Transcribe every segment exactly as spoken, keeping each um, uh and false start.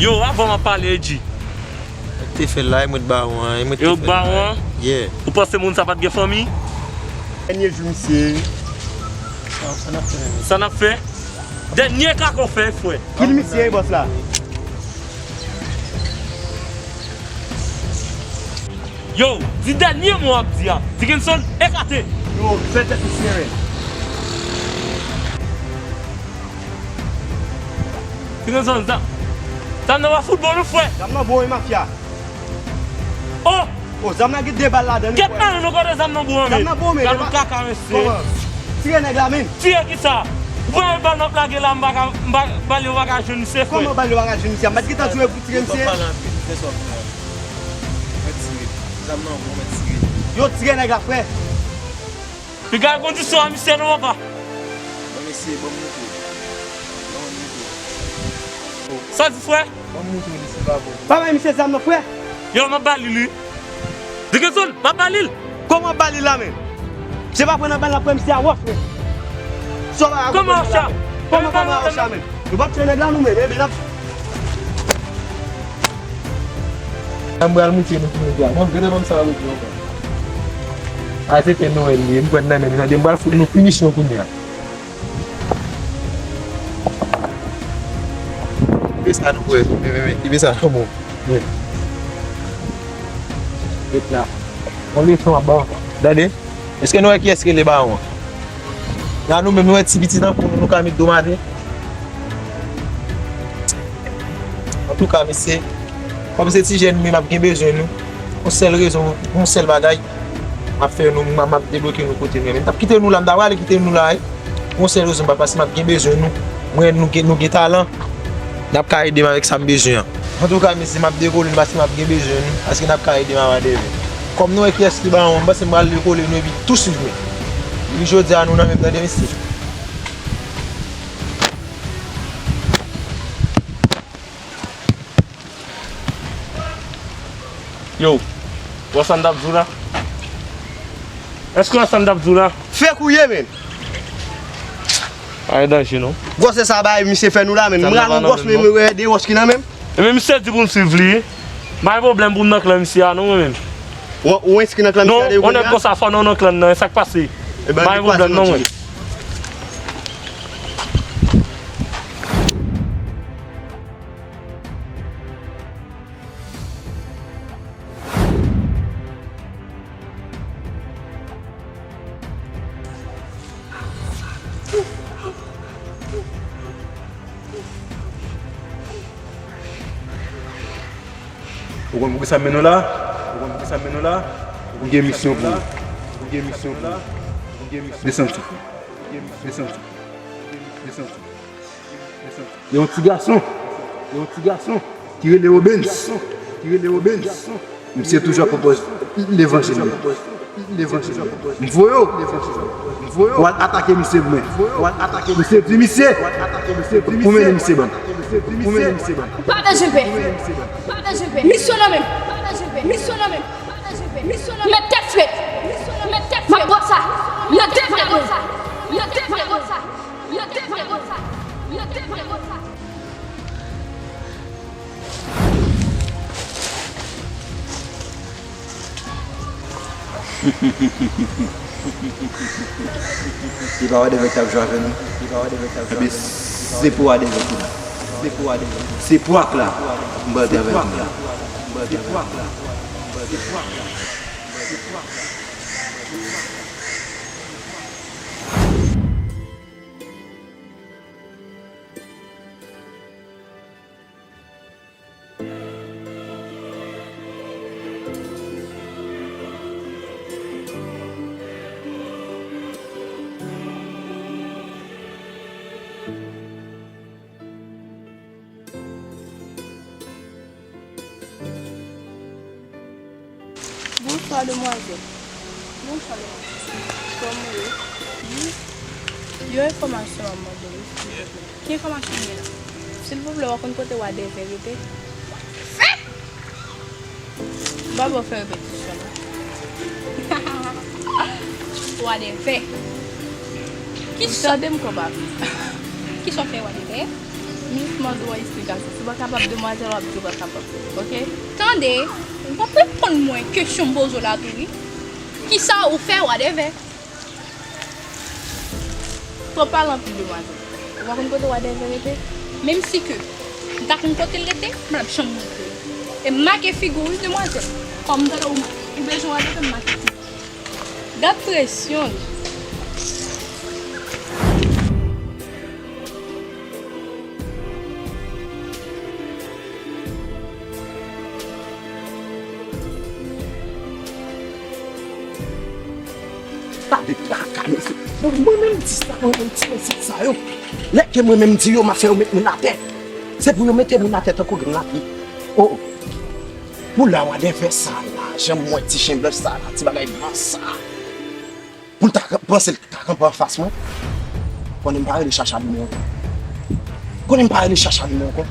Yo, avan m ap pale, Edji. Mwen te fè l la, e mwen t bawon an, e mwen te Yo, fè l la. Bawon an? Yeah. Ou panse moun sa pa t gen fanmi? Dènye jou misye. Sa n ap fè? Sa n ap fè? Dènye kaka w fè, frè. Kil misye, bòs la. Yo, di dènye mo w ap di a. Dickenson, ekate. Yo, fè tèt ou sere. Dickenson, zam, zam nan pa foutbòl, non, frè. Zam nan bon, wi, mafya. Oh! Oh, zam nan gen de bal ladan li, frè. Kèt nan nou kote zam nan bon an, men. Zam nan bon, men. Gad yon kaka, mesye. Kòman? Tire nèg la, men. Tire ki sa? Ou pa wè bal m ap lage la, m pa ka, m pa, bal yo pa ka jwenn misye, frè. Kòman bal yo pa ka jwenn misye? M pa t gentan di w pou tire misye. Yo pa pale anpil, fè sa w fè a. Mwen tire. Zam nan bon, mwen tire. Yo tire nèg la, frè. Piga kondisyon a misye non, papa. Ban m eseye, ban m montre w. Ban m montre w. Sa di, frè? Ban m montre w li si l pa bon. Pa bay misye zam nan, frè. Yo, m ap ba li li. Dickenson, m ap ba li l. Kòman w ap ba li l la menm? Se pa pran nan bal la, frè, misye a wòch, frè. Sa w pa rakonte nou la menm? Kòman wòch la? Kòman, kòman wòch la menm? Nou p ap tchwe nèg la nou menm, ebyen n ap. Sa m pral moutre nou kounye a. Bon, gade banm sa yo di ankò. A, se te Nwèl li ye, m kwè nan men li, tande, m pral fout nou pinition kounye a. Kisa nou kwè? Men, men, men, kisa nou bon? Men. Ret la. On leson ap ba w. Tande? Èske nou wè kiyès ki rele bawon an? La nou menm nou wè ti pitit an pou nou, nou ka met do m atè. Antouka, mesye, kòm se ti jèn, men m ap gen bezwen nou. Yon sèl rezon, yon sèl bagay, m ap fè nou, m ap debloke nou kote nou ye. Men m t ap kite nou la, m ta prale kite nou la, wi. Yon sèl rezon, papa, paske m ap gen bezwen nou. Mwen, nou gen, nou gen talan. N ap ka ede m avèk sa m bezwen an. Antouka, mesye, m ap dekole nou paske m ap gen bezwen nou. Paske n ap ka ede m avè devè. Kòm nou wè kiyès ki bawon an, m panse m pral dekole nou epi tou swiv mwen. Epi jodi a, nou nan menm, tande, mesye. Yo, w wè sa n t ap di w la? Èske w wè sa n t ap di w la? Fèk ou ye, men. Pa gen danje, non. Gwosè sa bay misye fè nou la, men. M ral yon gwòs, men mwen wè de wòch ki nan men m. Ebyen, misye di pou n swiv li. M pa gen pwoblèm pou m nan klan misye a, non, mwen menm. Ou, ou enskri nan klan misye a depi kounye a? Non, yon nèg konsa fò nan, nan klan nan, sa k pase? M pa gen pwoblèm, non, mwen. Ou konn poukisa m mennen w la? Ou konn poukisa m mennen w la? Ou gen misyon pou ou. Ou gen misyon pou ou. Ou gen misyon pou ou. Desann sou. Desann sou. Desann sou. Desann sou. Yon ti gason, yon ti gason ki rele Robens, ki rele Robens. Misye toujou ap pwopoze levanjil li. Levanjil li. M voye w, m voye w, w al atake misye pou mwen. W al atake misye, di misye, misye pou mennen misye ban. Pou mennen misye ban. Pataje l, pè. Pataje l, pè. Misyon nan men m. Pataje l, pè. Misyon nan men m. Pataje l, pè. Misyon nan men m. Mèt tèt frèt. Mèt tèt frèt. M ap pran sa. Nan de vre. Nan de vre. Nan de vre. Se pa Wadèvè k t ap jwe avè nou. Se pa Wadèvè k t ap jwe avè nou. Ebyen, se pou Wadèvè ki la. Se pou Wadèvè. Se pwak la. M pral travay avè nou la. Se pwak la. Bonswa, demwazèl. Bonswa, demwazèl. Kòman w ye? Wi. Yon enfòmasyon m ap mande w, silvouplè. Ki enfòmasyon w gen la? Silvouplè, w konn kote Wadèvè rete? M pa ba w fè repetisyon, non. Wadèvè. Kisa? Tande m, konpa. Kisa w fè Wadèvè? Miss, mande w yon esplikasyon. Si w pa kapab, demwazèl, w ap di w pa kapab. Oke? Tande, w ap reponn mwen kesyon m poze w la tou, wi. Kisa ou fè, wadèvè? Twò pale anpil, demwazèl. Ou pa konn kote wadèvè rete? Menm si ke m ta konn kote l rete, m p ap janm montre w. E m make figi w, wi, demwazèl. Kòm m tande w, ou bezwen wadèvè, m make figi w. Gad presyon l. Gade traka, mesye. Bon, mwen menm di sa, mwen menm ti mesye sa yo. Lè ke mwen menm di yo, m a fè yo met moun atè. Se pou yo mete moun atè tankou grenn lapli. Oh, oh. Pou la wadèvè sa la, jan m wè ti chen blanch sa la, ti bagay blan sa. Pou l ta panse l ta kanpe anfas mwen. Konnen m pa rele Chacha Limon ankò. Konnen m pa rele Chacha Limon ankò.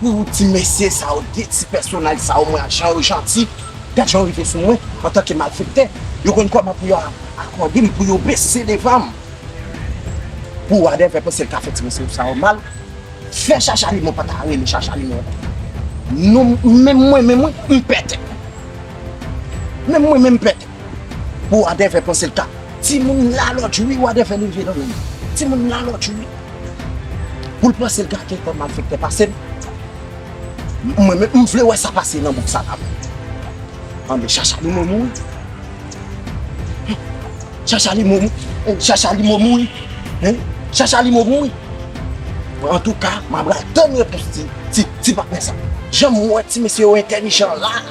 Pou ti mesye sa yo, de ti pèsonaj sa yo, mwen, jan yo janti, gad jan yo rive sou mwen, antanke malfektè. Yo konn kòman pou yo a-, akòde m, pou yo bese devan m. Pou wadèvè panse l ka fè ti mesye sa yo mal. Fè Chacha Limon pa ta rele Chacha Limon ankò. Non, menm mwen, menm mwen, m pètè. Menm mwen, menm m pètè. Pou wadèvè panse l ka. Timoun lalòdjri, wadèvè leve nan men m. Timoun lalòdjri. Pou l panse l ka gentan malfektè pase m. Mwen menm, m vle wè sa pase nan bouk sa la. Anben, Chacha Limon mouri. Chacha Limon mou-, Chacha Limon mouri. Hein? Chacha Limon mouri. Antouka, m a pral tann repons ti, ti, ti patnè sa. Jan m wè ti mesye yo entèlijan la,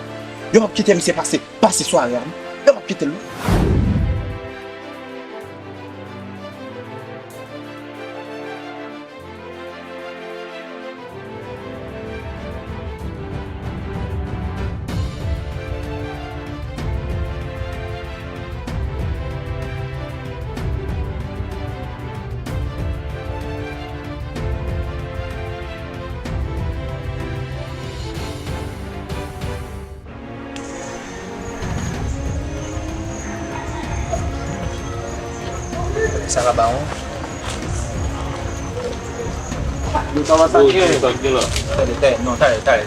yo p ap kite misye pase, pase sware a, non. Yo p ap kite l, non. Sa ka ba w. Yo, sa va, sa k gen? Sa k gen la? Tande, tande, non, tande, tande.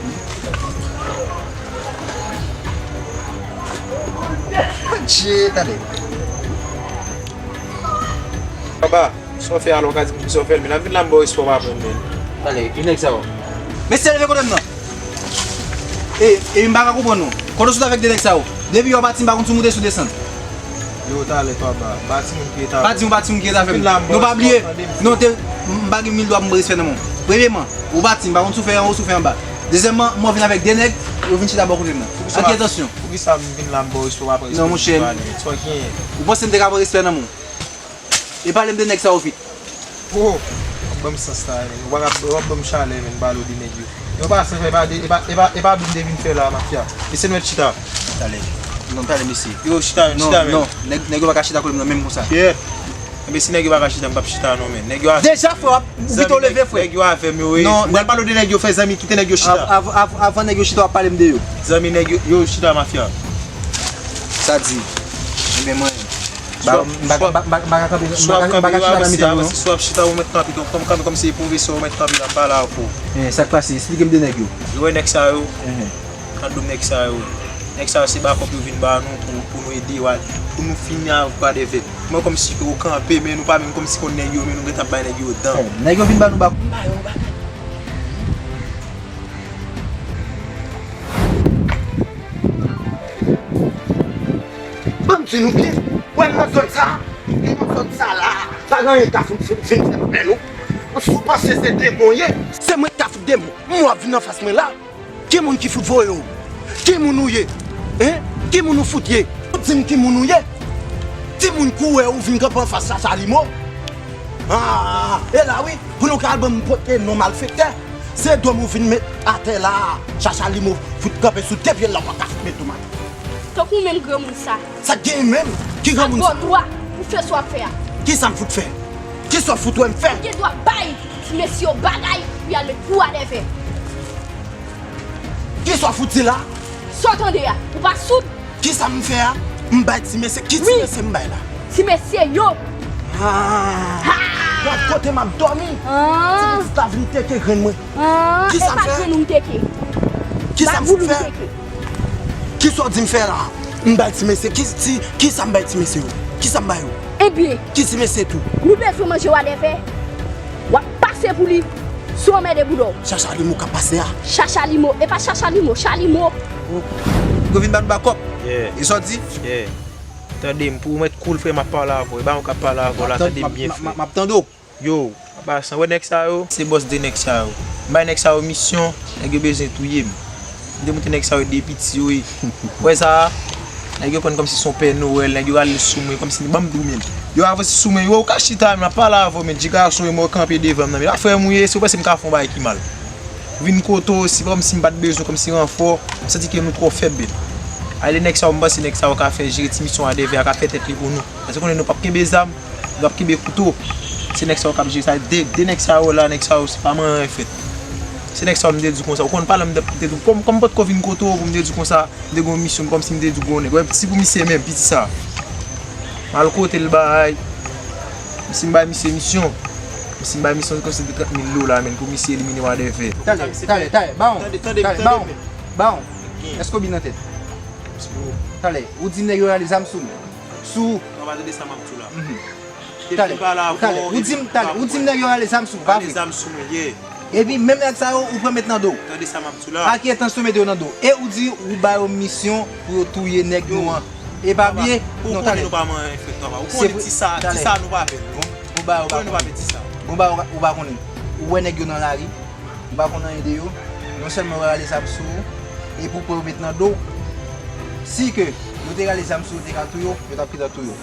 Adje, tande. Papa. Sa w fè a la, w ka di m kisa w fè l, men n ap vin la m ba w respè w pa pran l, men. Tande, ki nèg sa yo? Mesye, leve kote m nan. E, e m pa ka konprann nou. Kote w sot avèk de nèg sa yo? Depi yè w pati, m pa konn si w moute si w desann. Yo, talè, papa. M pa timoun ki rete avè m. Pa di m, pa timoun ki rete avè m. Non, pa bliye. Non, te, m pa gen mil dwa pou m pran respè nan men w. Premyèman, ou pati, m pa konn si w fè anwo, si w fè anba. Dezyèmman, mwen vin avèk de nèg, yo vin chita bò kote m nan. An ki entansyon? Poukisa m vin la m ba w respè w pa pran respè? Non, monchè. Sa w genyen? Ou panse m te ka pran respè nan men w? E pale m de nèg sa yo vit. Oh, w ap ban m sans la, men. W ap, w ap ban m chalè, men, pale w de nèg yo. Yo pa san fè, e pa de, e pa, e pa, e pa bib de vin fè la, mafya. Mesye nou mèt chita. Talè. Non, talè, mesye. Yo, chita, non, chita, men. Non, nèg, nèg yo pa ka chita kote m nan, menm konsa. Enben, si nèg yo pa ka chita, m p ap chita, non, men. Nèg yo a... Deja, frè, w ap, ou pito leve, frè. Nèg yo avè m, yo, wi. Non, m pral pale w de nèg yo, fè zanmi, kite nèg yo chita. Av-, av-, av-, avan nèg yo chita, w ap pale m de yo. Zanmi, nèg yo, yo chita, mafya. Sa di. Enben, mwen, Ba, m pa ka kanpe, m pa ka chita nan mitan yo, non. Swa w ap chita, ou mèt kanpe, donk, kòm kanpe kòm se pwofesè, ou mèt kanpe la, m pale avèk ou. Eh, sa k pase? Esplike m de nèg yo. Ou wè nèg sa yo? Tande m, nèg sa yo. Nèg sa yo se bakòp yo vin ba nou pou, pou nou ede yo, pou nou fini avèk wadèvè. Mwen kòmsi ke ou kanpe, men nou pa menm kòmsi konn nèg yo, men nou gentan bay nèg yo dan. Eh, nèg yo vin ba nou bakòp. M ba yo bagay. Ban m di nou byen, wè m nan zòn sa, m nan zòn sa la, pa gen anyen k ka fout, fout vin fè m pè non. Si w panse se demon w ye, se mwen k ka fout demon. M wè w ap vin anfas mwen la. Ki moun ki fout voye w? Ki moun ou ye? Hein? Ki moun ou fout ye? Ou di m ki moun ou ye? Timoun kou wè ou vin kanpe anfas Chacha Limo. Ah, e la wi, pou nou ka al ban m pote non malfektè. Se dwòm ou vin met atè la a. Chacha Limo fout kanpe sou de pye l la, w pa ka fout met dwòm atè. Tankou menm granmoun sa. Sa k genyen menm? Ki granmoun sa? Sa ba w dwa pou fè sa w ap fè a. Kisa m fout fè? Kisa w fout wè m fè? Ou gen dwa bay ti mesye yo bagay pou y al met pou wadèvè. Kisa w fout di la? Sa w tande a? Ou pa soud? Kisa m fè a? M bay ti mesye, ki ti mesye m bay la? Ti mesye yo. Ah. Ha! Gad kote m ap dòmi. Ti pitit la vin teke grenn mwen. Kisa m fè? Kisa m fout fè? Kisa w di m fè la? M bay ti mesye. Ki, ti, kisa m bay ti mesye yo? Kisa m bay yo? Ebyen, ki ti mesye tou? Nou bezwen manje wadèvè. W ap pase pou li. Si w anmède boulò. Chacha limo k ap pase a. Chacha limo. E pa chacha limo, chalimo. Yo vin ban nou bakòp. E sa w di? Tande m, pou w mèt koul, frè, m ap pale avè w. E pa mwen k ap pale avè w la, tande m byen, frè. M ap tande w. Yo, an pasan, wè nèg sa yo, se bòs de nèg sa yo. M bay nèg sa yo misyon, nèg yo bezwen touye m. M te montre nèg sa yo de piti yo ye. Wè sa a? Nèg yo pran kòmsi se yon Pè Nwèl, nèg yo rale sou mwen, kòmsi, ban m di w, men. Yo avanse sou mwen, yo, ou ka chita, men m ap pale avè w, men, ti gason, yo, mwen kanpe devan m nan, men, pa fè m ri, si w panse m ka fè yon bagay ki mal. Vin kote w, si, kòmsi m pa t bezwen, kòmsi ranfò, m santi ke nou twò fèb, men. Ay, lè nèg sa yo, m panse nèg sa yo ka fè jere ti misyon wadèvè a, ka fè tèt li pou nou. Paske konnen nou p ap kenbe zam, nou p ap kenbe kouto. Se nèg sa yo k ap jere sa. De, de nèg sa yo la, nèg sa yo, se pa manyen fèt. Se nèg sa yo m te di konsa. Ou konn pale m te, m te di, kòm, kòm m potko vin kote w pou m te di konsa, m te gen yon misyon, kòmsi m te di gwo nèg. Wè, si pou misye menm, piti sa. M al kote l bay. Si m bay misye misyon. Si m bay misyon, se kòmsi de trant mil dola, menn, pou misye elimine wadèvè. Talè, talè, talè, bawon. Talè, bawon. Èske w byen nan tèt? Talè, ou di nèg yo rale zam sou m. Sou. Non, pa tande sa m ap di w la. Talè, talè, ou di m, talè, ou di m nèg yo rale zam sou, pa vre? Rale zam sou mwen, ye. Epi menm nèg sa yo, ou pran met nan do. Tande sa m ap di w la. A ki entansyon mete yo nan do? E ou di ou ba yo misyon pou yo touye nèg nou an. E pa bliye, non, talè. Ou konnen nou pa manyen fèt, papa. Ou konnen ti sa, ti sa nou pa fè l, non. Ou konnen nou pa fè ti sa. Bon, ba, ou pa konnen. Ou wè nèg yo nan lari. Ou pa konn anyen de yo, non sèlman yo rale zam sou ou, epi ou pran yo met nan do w. Si ke yo te rale zam sou ou, yo te ka touye w, yo t ap gentan touye w.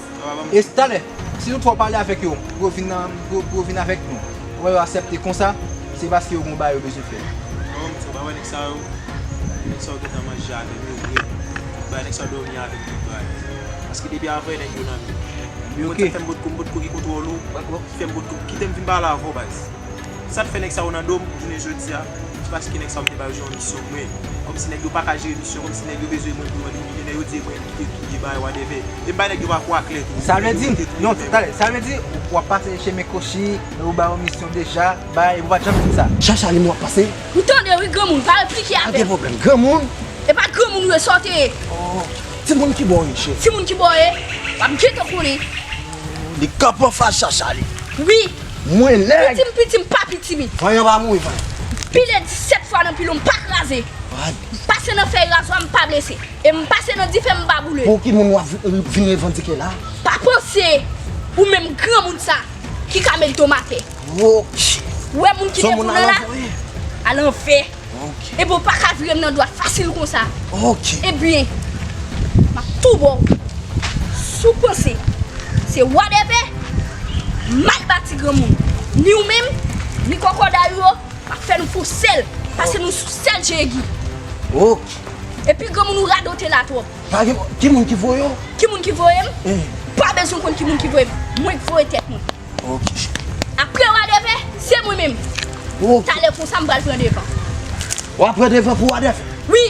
E talè, si toutfwa w pale avèk yo, pou yo vin nan, pou, pou yo vin avèk nou, ou wè yo aksepte konsa, se paske yo gen yon bagay yo bezwen fè. Non, m di w pa wè nèg sa yo, nèg sa yo gentan manje avè m, yo vre. Ba nèg sa yo dòmi avè m tout bagay. Paske depi avè nèg yo nan men. Ou konn sa k fè m potko, m potko gen kontwòl ou, ki fè m potko, kite m vin pale avè w, baz. Sa t fè nèg sa yo nan do m, jounen jodi a, se paske nèg sa yo mete bay yo yon misyon mwen. Kòmsi nèg yo pa ka jere misyon, kòmsi nèg yo bezwen mwen pou yo elimine, yo di mwen kite touye bay, whatever. E m bay nèg yo pa kwa klè tou. Sa vle di, non, talè, sa vle di, w ap pase chemen Kochi, ou ba yo misyon deja, bay, ou pa t janm di sa. Chacha li m w ap pase. M tande wi, granmoun, pa replike avè m. Pa gen pwoblèm, granmoun. E pa granmoun ou ye, sa w te ye. Oh, timoun ki bò w ye, cheri? Timoun ki bò w ye? W ap gentan konnen. Li kanpe anfas Chacha li. Wi. Mwen nèg. Piti m piti, m pa pitimi. Vanyan pa mouri, vanyan. Pile disèt fwa nan pilo, m pa kraze. M pase nan fèy razwa, m pa blese. E m pase nan dife, m pa boule. Pou ki moun w ap vi-, vin revandike la? Pa panse ou menm granmoun sa ki ka met do m atè. Ok. Ou wè moun ki devan w la? Al anvè. Ok. Epi w pa ka vire m nan dwat fasil konsa. Ok. Ebyen, m ap tou ba w. Si w panse se whatever, mal bati granmoun. Ni w menm, ni kòkòday ou yo, m ap fè nou fè yon sèl. Pase nou sou sèl je egi. Ok. Epi granmoun ou radote la twòp. Pa gen, ki moun ki voye w? Ki moun ki voye m? Eh. Pa bezwen konn ki moun ki voye m. Mwen k voye tèt mwen. Ok, cheri. Apre whatever, se mwen menm. Ok. Talè konsa m pral pran devan. W ap pran devan pou whatever? Wi.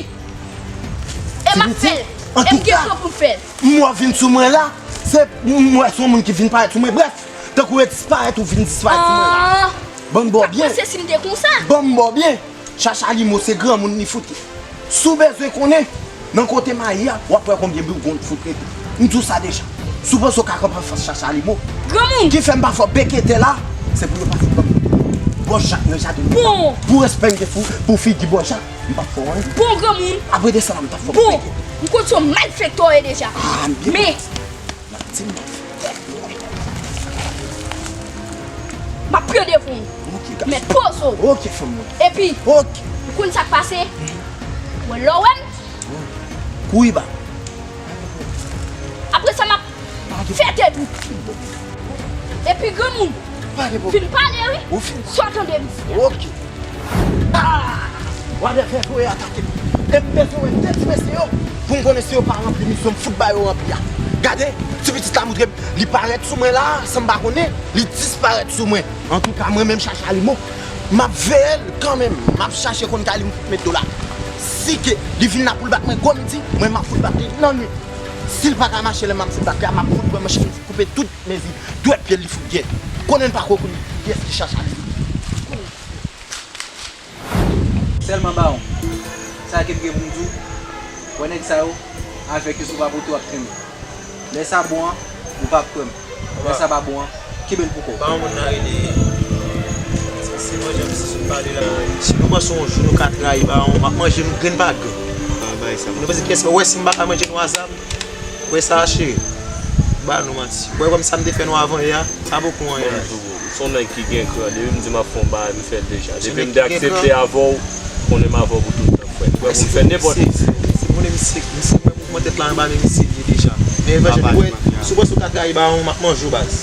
E m ap fè l. E m gen plan pou m fè l. M wè w vin sou mwen la, se m wè se yon moun ki vin parèt sou mwen. Brèf, tankou yo disparèt, ou vin disparèt sou mwen la. Ah. Ban m ba w byen. Sa k pase si m te konsa? Ban m ba w byen. Chacha Limo se granmoun li fout ye. Si w bezwen konnen, nan kote m a ye a, w ap wè konbyen bougon l fout rete. M di w sa deja. Si w panse w ka kanpe anfas Chacha Limo, granmoun, ki fè m pa fè w beke tè la, se pou yo pa fout ban m bòs jak nan jaden mwen. Bon. Pou respè m gen pou, pou figi bòs jak, m p ap fè w anyen. Bon, granmoun. Apre de sa la, m t ap fè w beke. Bon, m konn se yon malfektè w ye deja. Ah, m byen konn sa. Men, m ap pran devan w. Ok, gason. Mèt poze w. Ok, fanm mwen. Epi, ok, ou konn sa k pase? Wè, lè w wè m, kouri ba m. Apre sa, m ap fete tou. Epi, granmoun, vin pale, wi. Ou fin. Sa w tande m di a. Ok. Ah! Whatever voye atake m. E m bezwen wè de ti mesye yo pou m konnen si yo pa ranpli misyon m fout ba yo ranpli a. Gade, ti pitit la montre m, li parèt sou mwen la, san m pa konnen, li disparèt sou mwen. Antouka, mwen menm Chacha Limo, m ap veye l kanmenm. M ap chache konn kay li m fout met do la. Si ke li vin la pou l bat mwen gwo midi, mwen m ap fout bat li nan nuit. Si l pa ka mache lè m ap fout bat li a, m ap fout pran manchèt m koupe tout mezi, dwèt pye l li fout gèt. Konnen n pa ko konnen kiyès ki chache ale. Sèlman bawon, sa ke m gen pou m di w, wè nèg sa yo, avèk yo si w pa pote w ap trennen. Lè sa bon an, ou p ap kwè m. Lè sa pa bon an, kenbe l pou kò w. Bawon nan rele. Se manje misye sot pale la. Si nou panse yon jou nou ka trayi bawon, m ap manje nou grenn pa grenn. Nou panse kiyès wè si m pa ka manje nou a zam? Wè sa cheri. Ba nou manti. Wè kòm sa m te fè nou avan yè a, sa poko anyen. Ou se yon nèg ki gen kran. Depi m di m ap fè yon bagay, m fè l deja. Depi m te aksepte avè w, konnen m avè w pou tout tan, frè. M prè pou m fè nenpòt. Se moun misye, misye mwen mouvman tèt la anba men misye li ye deja. Men Evè Jè, wè, si w panse w ka trayi bawon, m ap manje w baz.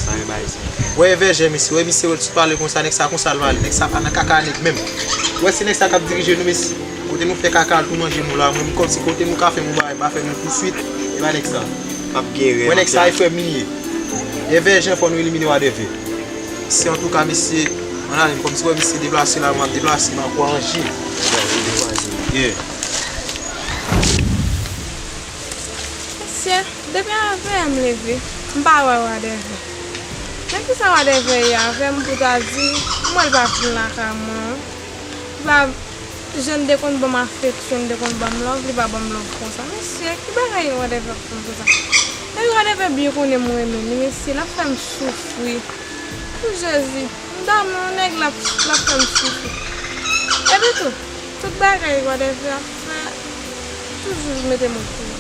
Wè Evè Jè, misye, wè misye, wè l sot pale konsa, nèg sa konsa l pale, nèg sa pa nan kaka nèg menm. Wè se nèg sa k ap dirije nou, mesye. Kote nou fè kaka l tou manje nou la, mwen, kòmsi kote nou ka fè m yon bagay, pa fè m yon pouswit, e pa nèg sa. Wè nèg sa e frè m li ye. Evè Jè, fò nou elimine Wadèvè. Se antouka, mesye, ann ale, kòmsi wè misye deplase la, mwen ap deplase, m ap ranje. Yeah. Mesye, depi avè yè m leve, m pa wè Wadèvè. Men kisa Wadèvè ye avè m pou ta di, m wè l pa vin lakay mwen. Li pa jan l te konn ban m afeksyon, l te konn ban m love, li pa ban m love konsa. Mesye, ki bagay Wadèvè ap fè m konsa? Epi Wadèvè byen konnen m renmen li, mesye, l ap fè m soufri. Pou Jezi, m damou yon nèg l ap, l ap fè m soufri. Epi tou, tout bagay Wadèvè ap fè, toujou mete m okouran.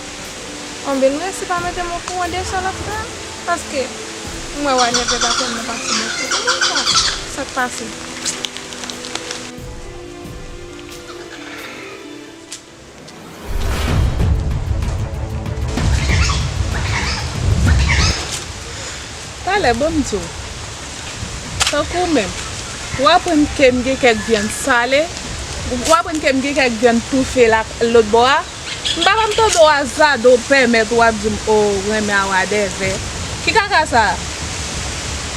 Anben, nou resi pa mete m okouran de sa l ap fè a, paske m wè Wadèvè pa tèlman pase bò kote konsa. Sa k pase? Talè, ban m di w. Tankou w menm, w aprann ke m gen kèk vyann sale, w aprann ke m gen kèk vyann toufe la, lòt bò a. M pa janm tande w Azade w pèmèt w ap di m, o, w renmen a Wadèvè. Ki kaka sa a?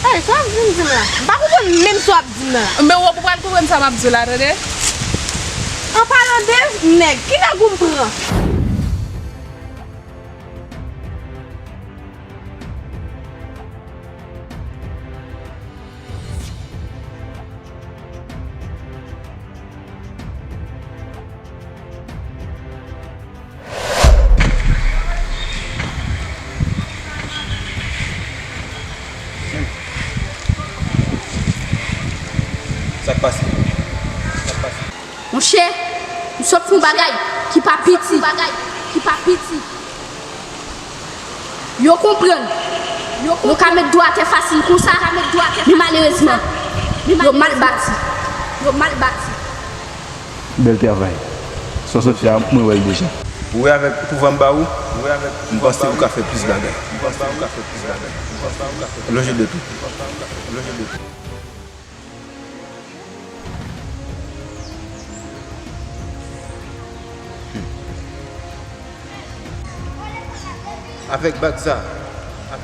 Hey, sa w ap di m, di m la? M pa konprann menm sa w ap di m nan la. Men w pral konprann sa m ap di w la, tande. An palan de nèg, ki nèg ou m pran? Sa k pase? Sa k pase? Monchè, m sot fè yon bagay ki pa piti. Ki pa piti. Yo konprann. Yo ka met dlo atè fasil konsa. Men malerezman, yo mal bati. Yo mal bati. Bèl travay. Sa w sot fè a, mwen wè l deja. Ou wè avèk pouvwa m ba ou, m panse ou ka fè plis bagay. Lonje dwèt ou. Avèk bag sa,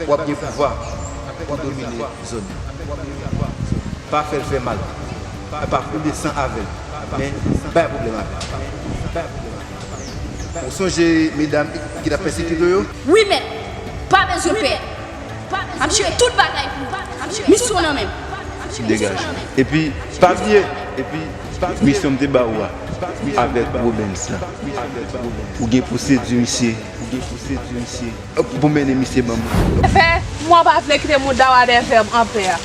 w ap gen pouvwa pou domine zòn nan. Pa fè l fè mal. Pa koule san avè l. Men bay pwoblèm avè l. Ou sonje medam ki t ap pèsekite w yo? Wi, mèt. Pa bezwen pè. M ap jere tout bagay pou ou. Misyon nan men m. Degaje. Epi, pa bliye, epi, misyon m te ba ou a, avèk Robens la. Ou gen pwosedi misye, ou gen pwosedi misye, pou mennen misye ban mwen. Fè, mwen pa vle kite mouda Wadèvè an pè a.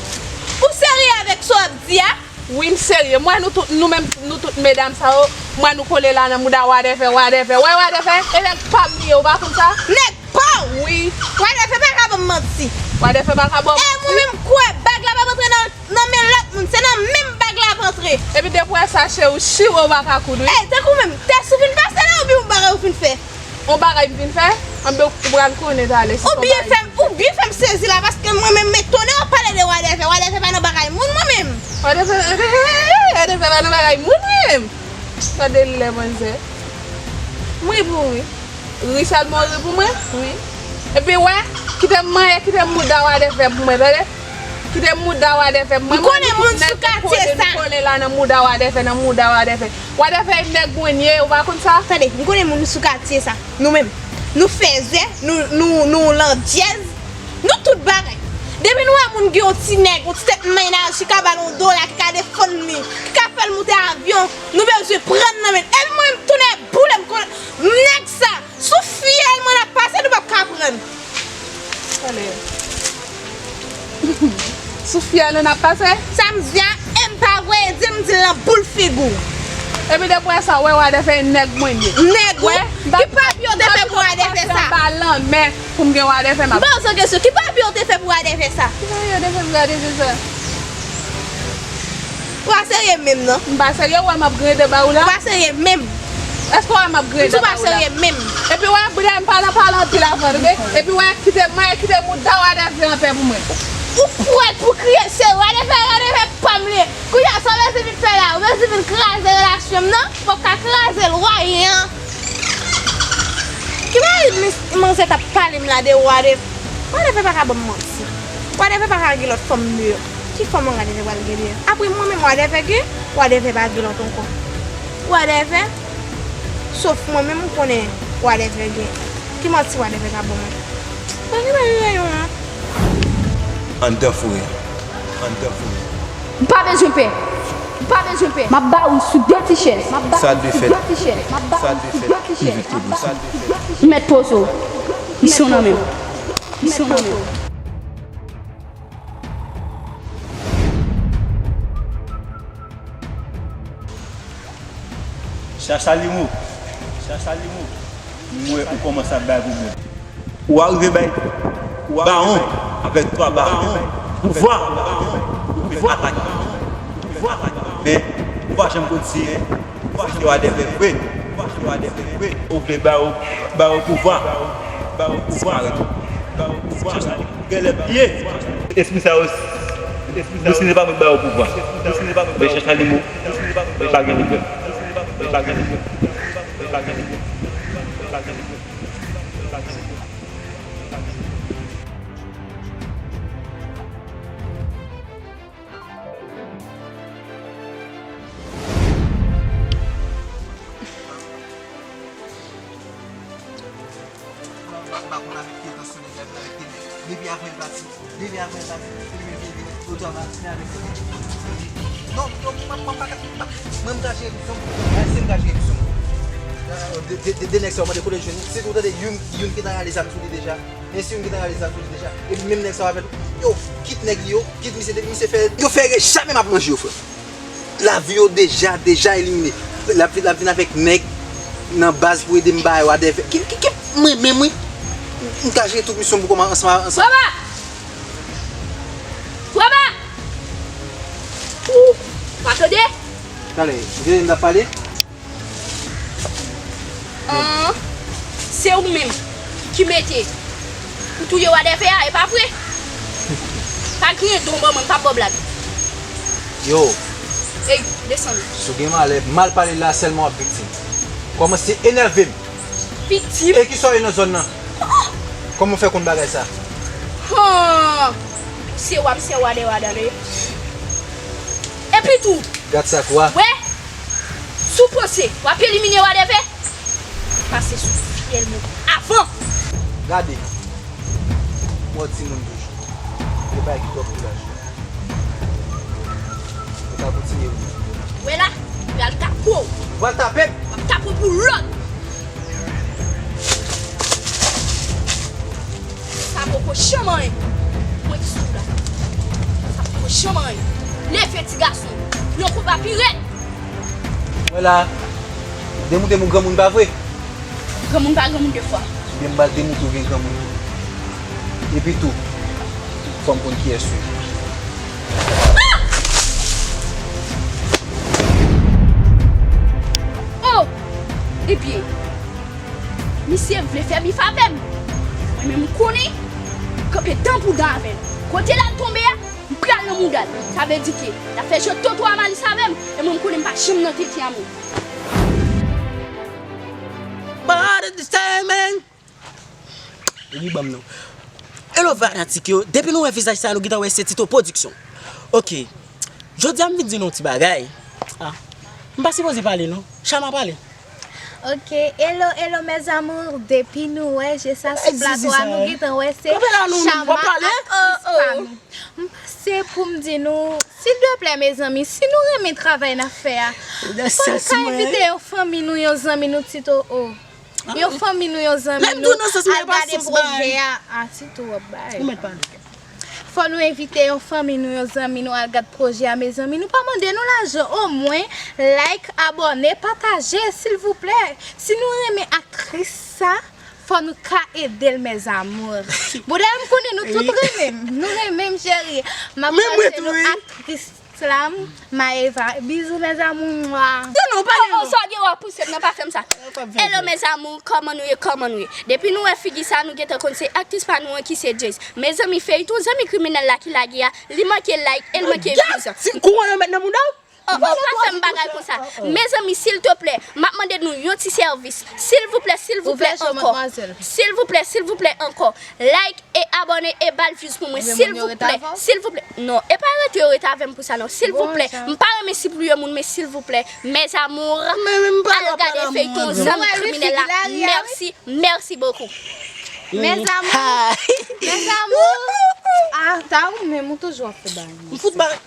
Ou serye avèk sa w ap di a? Wi, m serye. M wè nou tout, nou menm, nou tout medam sa yo, m wè nou kole la nan mouda Wadèvè, Wadèvè. Wè Wadèvè, e nèg pa m li ye, ou pa konn sa? Nèg pa w? Wi. Wadèvè pa ka ban m manti. Wadèvè pa ka ban m manti. E mwen menm kwè bag la p ap antre nan, nan men lòt moun, se nan men m bag la ap antre. Epi depi w wè sa, cheri, w chire w pa ka koud, wi. Ey, tankou menm, tès ou fin pase la oubyen yon bagay ou fin fè? On bagay m vin fè, anben ou pral konnen talè si se on bagay. Ou byen fè m, ou byen fè m sezi la, paske mwen menm m etone w ap pale de Wadèvè. Wadèvè pa nan bagay moun mwen menm. Wadèvè, Wadèvè pa nan bagay moun mwen menm. Gade lè manzè. M ri pou ou wi. Ri sèlman w ri pou mwen? Wi. Epi wè, kite m manyen, kite m mouda Wadèvè pou mwen, tande? Kite m mouda Wadèvè pou mwen. M konnen moun sou katye sa. Nou kole la nan mouda Wadèvè, nan mouda Wadèvè. Wadèvè e nèg mwen ye, ou pa konn sa? Tande, m konnen moun sou katye sa. Nou menm, nou fèzè, nou, nou, nou landjèz, nou tout bagay. Depi nou wè moun gen yon ti nèg, yon ti tèt mennaj ki ka ba l yon dola, ki ka defann li, ki ka fè l moute avyon, nou bezwen pran nan men l. Epi mwen menm, tounen boule m kon nèg sa. Sou fyèl mwen n ap pase, nou p ap ka pran. Tande. Sou fyèl nou n ap pase? Sa m di a, e m pa voye di l, m di l nan boul figi w. Epi depi sa, w wè Wadèfè e nèg mwen ye. Nèg ou? Ki papi w te fè pou Wadèfè sa? Anba lanmè pou m gen Wadèfè m ap. M poze w kesyon, ki papi w te fè pou Wadèfè sa? Ki papi w te fè pou Wadèfè sa? Ou pa serye menm non. M pa serye, ou wè m ap grede ba ou la? Ou pa serye menm. Èske w wè m ap grede ba ou la? Ou pa serye menm. Epi wè, bouda m pa nan pale anpil avè w, tande? Epi wè, kite, mwen kite mouda Wadèfè anpè pou mwen. Ou prèt pou kriye, se Wadèfè, Wadèfè pa m li ye. Kounye a, sa w bezwen vin fè la? Ou bezwen vin kraze relasyon m nan? Ou p ap ka kraze l, w a ye an. Ki bagay mis-, manzè t ap pale m la de Wadèfè? Wadèfè pa ka ban m manti. Wadèfè pa ka gen lòt fanm deyò. Ki fanm Wadèfè pral gen deyò? Apre mwen menm Wadèfè gen, Wadèfè pa gen lòt ankò. Wadèfè, sof mwen menm m konnen Wadèfè gen. Ki manti Wadèfè ka ban mwen? Pa gen bagay yo non. Anndan foure. Anndan foure. M pa bezwen pè. M pa bezwen pè. M ap ba ou sou de ti chèz. M ap ba ou sou de ti chèz. M ap ba ou sou de ti chèz. M ap ba ou sou de ti chèz. M mèt poze w. Misyon nan men w. Misyon nan men w. Chacha Limo. Chacha Limo. M wè ou kòmanse ap bay pwoblèm. Ou arive bay bawon avèk twa bawon. Pouvwa. Pouvwa. Men ou pa janm konn si se Wadèfè vre. Ou vle ba yo, ba yo pouvwa. Ba yo pouvwa. Genlè bliye. Espri sa yo, nou si nou pa vle ba yo pouvwa. Men Chacha Limo, li pa gen pwoblèm. Li pa gen pwoblèm. Li pa gen pwoblèm. Li pa gen pwoblèm. M pa, m pa konn avèk ki etansyon nèg la vin avèk de nèg. Depi avan l pati, depi avan l pati, se li menm ki vin oto a matin avèk de nèg. Non, non, m pa, m pa, m pa, mwen m ka jere pizon m. Ayisyen m ka jere pizon m. De, de, de, de nèg sa yo mande kote l jwenn li. Se tou tande youn, youn ki ta rale zam sou li deja. Men si youn ki ta rale zam sou li deja. Epi menm nèg sa yo avè l. Yo, kit nèg li yo, kit misye, depi misye fè, yo fè erè, jamè m ap manje yo, frè. Lavi yo deja, deja elimine. L ap vin, l ap vin avèk nèg nan baz pou ede m ba yo adè fè. Ki, ki, ki, mwen menm, wi. M ka jere tout misyon m pou kòman ansanm, ansanm. Papa! Papa! Ou pa tande? Talè, m tande n ap pale. An, se ou menm ki mete pou touye Wadèfè a, e pa vre? Pa griyen do w ban mwen, m p ap ba w blag. Yo. Ey, desann. Si w gen malè, mal pale la sèlman w ap viktim. Kòmanse enève m. Viktim? E kisa w ye nan zòn nan? Kòman w fè konn bagay sa? Han! Se wa m, se wa dè wa dale. Epi tou. Gad sa kwa. Wè? Si w panse w ap elimine Wadèfè, pase sou fyèl mwen avan. Gade, m wè w timoun toujou. Gen bagay ki twòp pou laj ou. Ou ka kontinye wi. Wè la, m pral tape w. Ou pral tape m? M ap tape w pou lòd. Sa poko janm anyen. Mwen di sou la. Sa poko janm anyen. Leve ti gason. Yon konba pi rèd. Wè la, demoute m ou granmoun pa vre? Granmoun pa granmoun de fwa. Ebyen m pral demoute w gen granmoun. Epi tou, fò m konn kiyès ou ye. Ah! Oh! Ebyen, misye vle fè bif avè m. Mwen menm m konnen, kanpe dan pou dan avè l. Kote l al tonbe a, m pral nan mouda l. Sa vle di ke l ap fè jwe toto a malis avè m, e mwen m konnen m pa janm nan tenten a moun. But at the same time, li ban m non. Hello fanatik yo, depi nou wè vizaj sa nou gentan wè se Tito Production. Ok, jodi a m vin di nou yon ti bagay. Ah, m pa sipoze pale non, Chama pale. Ok, hello, hello, mes amours. Depi nou wè je sa sou plato a, nou gentan wè se Shama, aktris pa nou. M pase pou m di nou, silvouplè, mezanmi, si nou renmen travay n ap fè a, fò nou ka envite yon fanmi nou, yon zanmi nou, Tito O. Yon fanmi nou, yon zanmi nou, al gade pwojè a. A, Tito, w ap bay. Fò nou envite yon fanmi nou, yon zanmi nou al gad pwojè a, mezanmi. Nou pa mande nou lajan, omwen like, abòne, pataje, silvouplè. Si nou renmen aktris sa, fò nou ka ede l, mes amours. Bouda, m konnen nou tout renmen m. Nou renmen m, cheri. M ap pase nou aktris la, Maeva. Bizou, mes amours. Mwa. Non, non, pa Oh, oh, sa gen w ap pouse m nan, pa fè m sa. Hello, mes amours, kòman nou ye, kòman nou ye? Depi nou wè figi sa, nou gentan konn se aktris pa nou an ki se Jace. Mezanmi, feyton zanmi kriminèl la ki lage a, li manke like, e l manke views. Kouran yo met nan mouda w? Oh, oh, pa fè m bagay konsa. Mezanmi, silteplè, m ap mande nou yon ti sèvis. Silvouplè, silvouplè, ankò. Silvouplè, silvouplè, ankò. Like e abòne e ba l views pou mwen, silvouplè. Silvouplè. Non, e pa rete yo rete avè m pou sa, non. Silvouplè. M pa renmen sipliye moun, men silvouplè. Mes amours, al gade feyton zanmi kriminèl la. Mèsi, mèsi bokou. Mes amours, mes amours. Ah, ta ou menm, ou toujou ap fè bagay. M fout bagay.